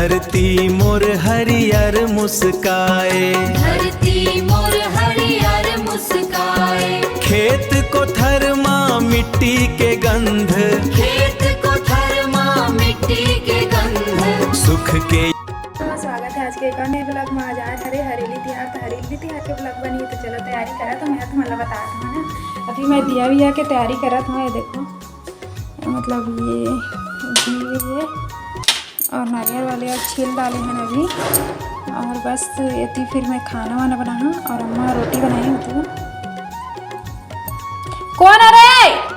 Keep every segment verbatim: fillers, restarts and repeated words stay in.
धरती मोर हरियर मुस्काए। धरती मोर हरियर मुस्काए। खेत कोठर मा मिट्टी के गंध। खेत कोठर मा मिट्टी के गंध। सुख के स्वागत है आज के एक और नए vlog में। आज, आज हरे हरेली तिहार, तो हरेली तिहार के vlog बनी, तो चलो तैयारी करा, तो मैं तुम्हारा बता दूँ ना। अभी मैं दिया विया के तैयारी करत हूँ, ये देखो, मतलब ये घी ये और नारियल वाले और छील डाले हैं अभी। और बस एती फिर मैं खाना वाना बनाहूँ और अम्मा रोटी बनाए होती है। कौन है रे?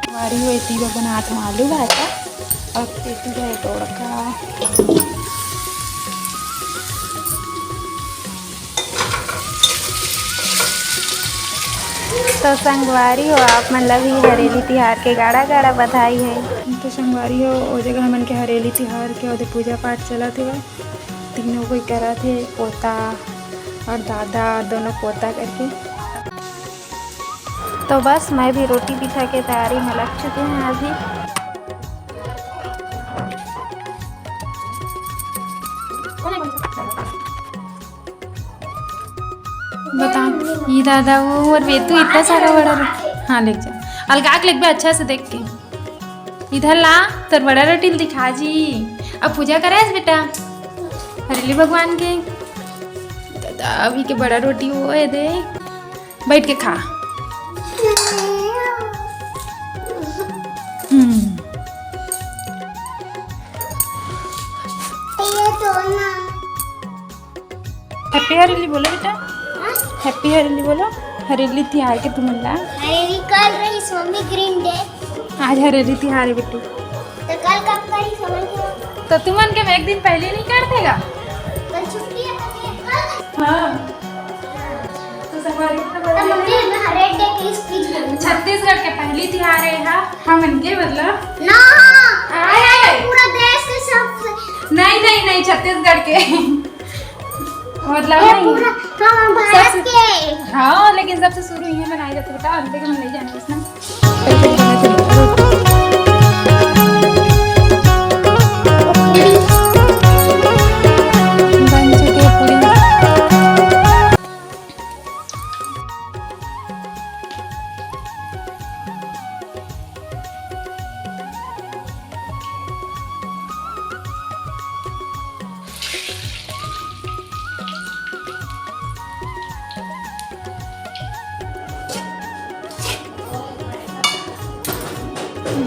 हमारी वो एती बर बनात हूँ आलू भाटा और एती बर तोड़का। तो संगवारी हो, आप मन ला भी हरेली तिहार के गाड़ा गाड़ा बधाई है। तो संगवारी हो, ओ जगह हमन के हरेली तिहार के ओदे पूजा पाठ चलत हे, तीनों कोई करत हे, पोता और दादा और दोनों पोता करके। तो बस मैं भी रोटी बिछा के तैयारी में लग चुके हैं अभी। बता, ये दादा वो और वेतू इतना सारा बड़ा रो-, हाँ, ले जा। अलगा के लेबे अच्छा से देख के। इधर ला, तोर बड़ा रोटी ल दिखा जी। अब पूजा करे हस बेटा हरेली भगवान के। दादा, अभी के बड़ा रोटी वो है दे। बैठ के खा। हम्म। Happy हरेली बोलो बेटा। हाँ? Happy हरेली बोलो। हरेली तिहार के तुमन ला। हरेली कल रही, मम्मी, green day। आज हरेली तिहार है बिट्टू। तो कल कब करी, समझ लो। तो तुमन के मैं एक दिन पहले नहीं कर देगा? कल छुट्टी है, कल। हाँ। तो संगवारी हो, तो मम्मी, red day की speech बोलो। छत्तीसगढ़ के पहली तिहार है, हाँ? हमन के मतलब ना। आए। पूरा देश के सब। नहीं, नहीं, नहीं, छत्तीसगढ़ के। मतलब ये नहीं। पूरा, हाँ, भारत सबसे के। हाँ, लेकिन सबसे शुरू ये मनाई जाथे बेटा, अंते के मन नहीं जाने बस ना। बन चुके पूरी।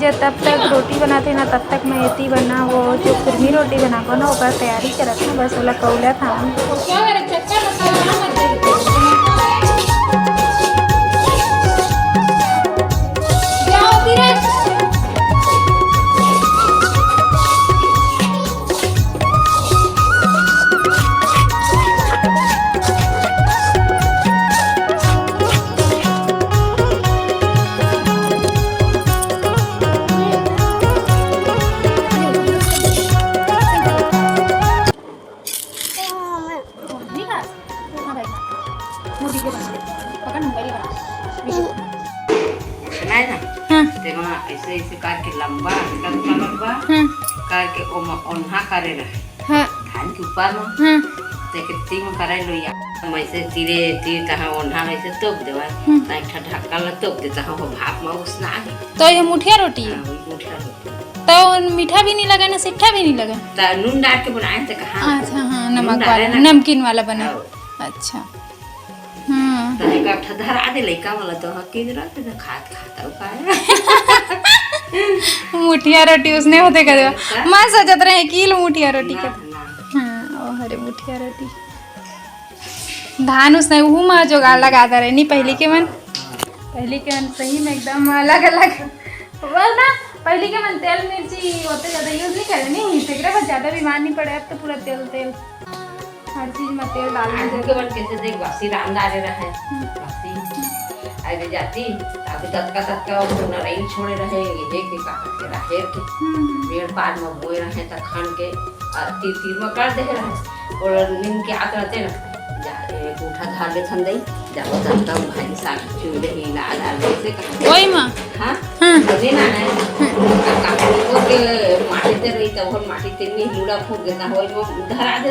जे तब तक रोटी बनाथे ना, तब तक मैं एती बर ना वो जो कुरमी रोटी बनाबो ना, ओकर तैयारी करत हूँ। बस ओला कौलत हूँ। सुनाए ना? हाँ। तेमा ऐसे, ऐसे करके लंबा, लंबा, लंबा हाँ। करके ओमा ओन्हा करे रहे। हाँ। धान के ऊपर में। हाँ। तेके तीन करे लोइया। हम ऐसे तीरे, तीर तहाँ ओन्हा ऐसे तोप देवा। हम्म। तहाँ एक ठा ढक्कन ला तोप दे, तहाँ वो भाप में उसना आगे। तो ये मुठिया रोटी है? हाँ, वही मुठिया रोटी। तो मीठा भी नहीं लगा ना, सिट्ठा भी नहीं लगा? तो नून डाल के बनाए थे कहाँ? अच्छा, हाँ, नून नमक डाले वाला, ना। नमकीन वाला बना। हाँ। अच्छा। हाँ। तो एक ठा धरा दे लइका वाला, तो हाँ, किन रहा थे ना, खात, खात, वो खाए। मुठिया रोटी उसने होते करे। हाँ। मैं सोचत रहे कि लो मुठिया रोटी ना, कर। ना। हाँ, ओ हरे मुठिया रोटी। धान उसने उहू मा जुगाड़ लगा दे रहे, नहीं पहली के मन, पहली के मन सही में एकदम अलग अलग। बोल ना, पहली के मन तेल मिर्ची ओते ज्यादा use नहीं करे, नहीं, तेकरे बाद ज्यादा बीमार नहीं पड़े। अब तो पूरा तेल, तेल, हर चीज में तेल डालना आलू के जरूरी। मन कैसे देख, बासी रांदा रे रहे, हम्म। बासी। अरे जाती, अभी ततका ततका वो नरई छोड़े रहे, ये के का करके राहेर के। हम्म। मेड़ पार में बोए रहे त खन के, आ, तीर तीर में कर दे रहे। और नीम के आत रहते ना, जा, एक उठा धार ले थन दई, जा, वो ततका भाई साग चूल्हे ही ला डाल दे से कहा। वही माँ। हाँ? हाँ। अरे ना, ना। हाँ। काकू वो के माटी ते रही, तब हम माटी ते नहीं लूड़ा फूक देता, वही में धरा दे।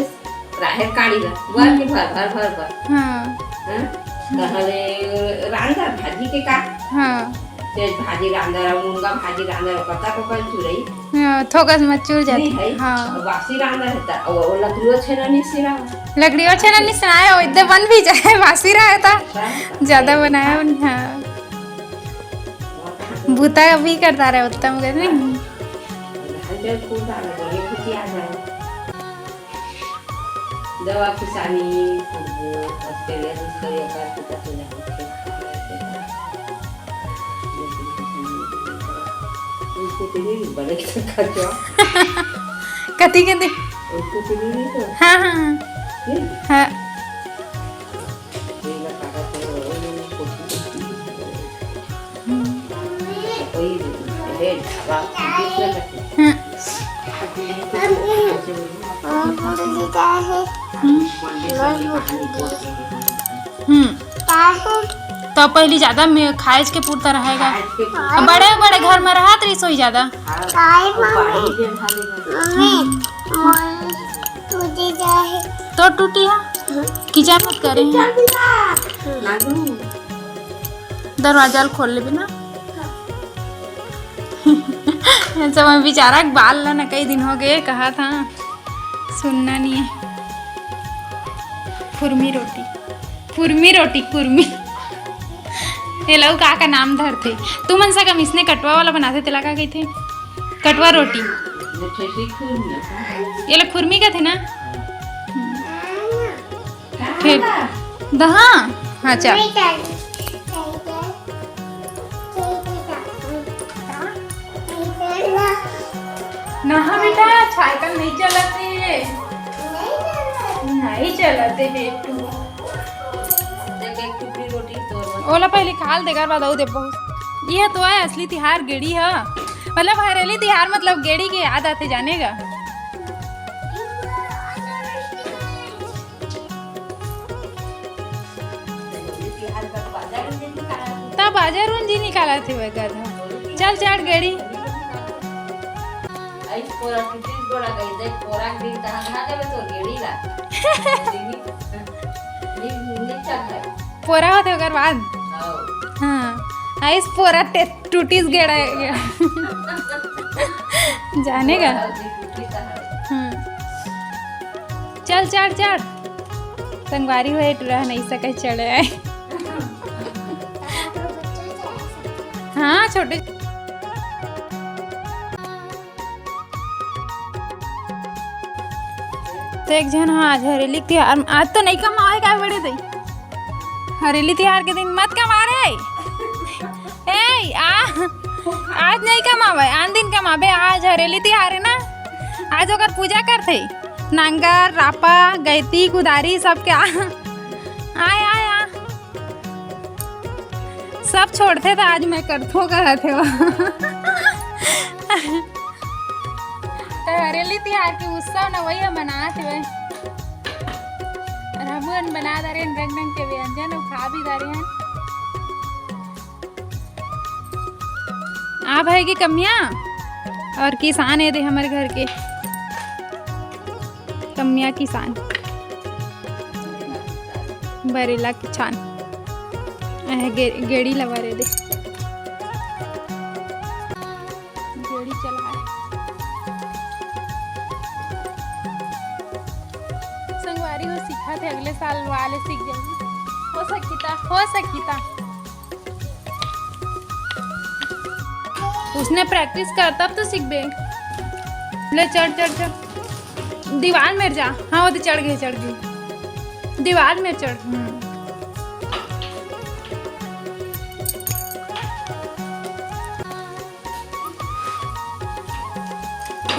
राहेर काड़ी ला, बुआर के भर, भर, भर, भर। हाँ। हाँ? तहले रांधा भाजी के का? हाँ। तेज भाजी रांधा रहा, मुनगा भाजी रांधा रहा, पत्ता को कल चुरई। हाँ, थोकस मत चुर जाती। नहीं है। हाँ। अब वासी रांधा रहता, अब वो लकड़ियों छेना नहीं सिरा। लकड़ियों छेना नहीं सिराया, वो इतने बन भी जाए, वासी रहा था। हाँ। ज्यादा बनाया भी नहीं, हाँ। भूता भी करता रहे उत्तम के, नहीं? हल्के फूल डाला, बढ़िया भुजिया आ जाए। दवा किसानी, ऑस्ट्रेलिया दूसरे व्यापार की तरफ से जाओ। उसको तेरी बड़े खर्चा। कथी के दे? उसको तेरी नहीं तो। हाँ, हाँ, हाँ। नहीं? हाँ। ये ना काका तेरे वो कोशिश। हम्म। वही है ढाबा। हाँ। हम्म। हम्म। तो पहली ज्यादा में खाएज के पुरता रहेगा। अब बड़े बड़े घर में रहत रही सोई ज्यादा। तो टूटी है। किचन मत करे। दरवाजा ल खोल लेबे ना। सब बेचारा के बाल ला ना कई दिन हो गए, कहा था, सुनना नहीं है। खुरमी रोटी, खुरमी रोटी, खुरमी। ये लऊ का का नाम धरथे? तुमन सकम इसने कटवा वाला बनाथे, तेला का कहिथे? कटवा रोटी। ये ला खुरमी कथे ना? फिर दहा। हाँ, चल। नहा बेटा, साइकिल नहीं चलत हे। नहीं चलत हे बेटू। देख, एक टुकड़ी रोटी तोर। ओला पहली खा ल, तेकर बाद अउ दे बहुत। ये तो है असली तिहार गेड़ी ह। मतलब हरेली तिहार मतलब गेड़ी के याद आथे जाने गा। त बाजार उन जी निकालत हे वह गधा। चल चढ़ गेड़ी। पोरा होथे ओकर बाद। हाँ, आइस पोरा टे-, टूटिस गेड़ा। जाने का। हम्म। चल चढ़ चढ़। संगवारी हो, टूरा नहीं सके चढ़े आए। हाँ, छोटे। तो एक झन, हाँ, आज हरेली तिहार, आज तो नहीं कमाए का बड़े दई। हरेली तिहार के दिन मत कमा रे। ए, आ, आज नहीं कमावे, आन दिन कमाबे। आज हरेली तिहार है ना, आज ओकर पूजा करथे। नांगर, रापा, गैती, कुदारी सब के आ। आय, आय, आ। सब छोड़थे त आज मैं करथो कहत हे वो। त हरेली तिहार के उत्सव न वही मनात हे। और हमन बना डारे रंग रंग के व्यंजन अउ खा भी डारे हैं। आ भाई की कमिया और किसान है दे हमारे घर के। कमिया किसान। बरेला किसान। अहे गे-, गेड़ी लगा रे दे। गेड़ी चलाए। संगवारी हो सीखा थे, अगले साल वाले सीख जाएगी। हो सकिता, हो सकिता। उसने practice कर तब तो सीखबे। ले चढ़, चढ़, चढ़। दीवार में जा। हाँ, वो तो चढ़ गए, चढ़ गए। दीवार में चढ़। हम्म।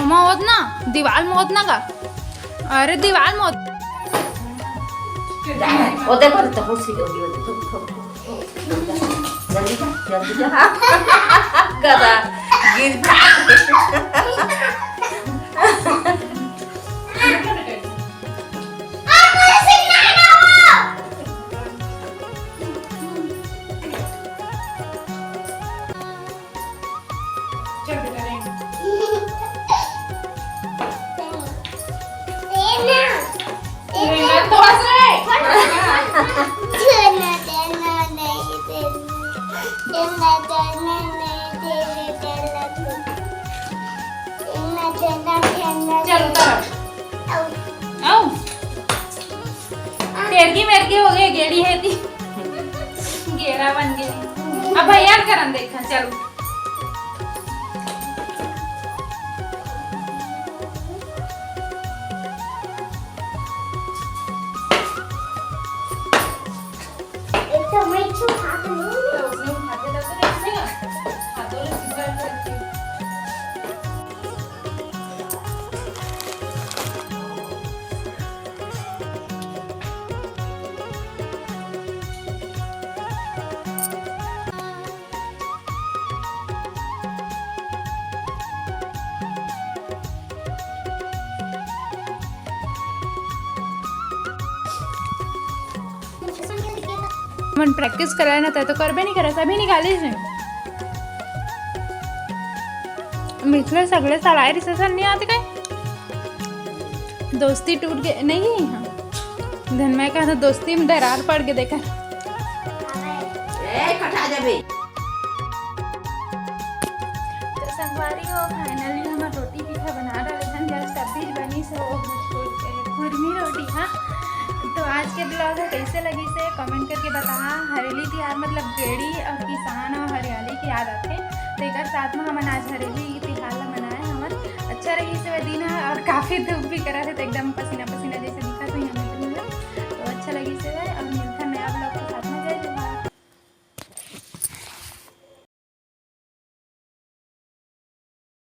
ओमा होत ना, दीवार में होत ना का? अरे दीवार में होत। ओ देखो तो कुर्सी होगी, वो देखो। जल्दी जा, जल्दी जा। गधा, गिर जा। चल बेटा, रेंग। रेंग, तो हंस रहे। चल उतर। आओ। तेरगी मेरगी हो गए, गेड़ी है ती। गेड़ा बन गए। अब भैया ल करन देखा, चलो। एक तो मैं छू हाथ में। तो उसने उठा के रख दिया, हाथों में सीधा करके। मन practice कराए ना, तै तो करबे नहीं करे, सभी निकाली से। मिथले सगले सलाई रिसेशन नहीं आते कहीं। दोस्ती टूट गए, नहीं, हाँ। धन मैं कहा था, दोस्ती में दरार पड़ गए, देखा। ए, कटा जाबे। तो संगवारी हो, finally हमर रोटी पीठा बना डाले हन, just अभी बनी से वो खुरमी रोटी, हाँ। तो आज के vlog ह कैसे लगी से comment करके बताहा। हरेली तिहार मतलब गेड़ी और किसान और हरियाली की याद आथे, तो एकर साथ में हमन आज हरेली तिहार ला मनाए हमन। अच्छा रही से दिन ह और काफी धूप भी करा है, तो एकदम पसीना पसीना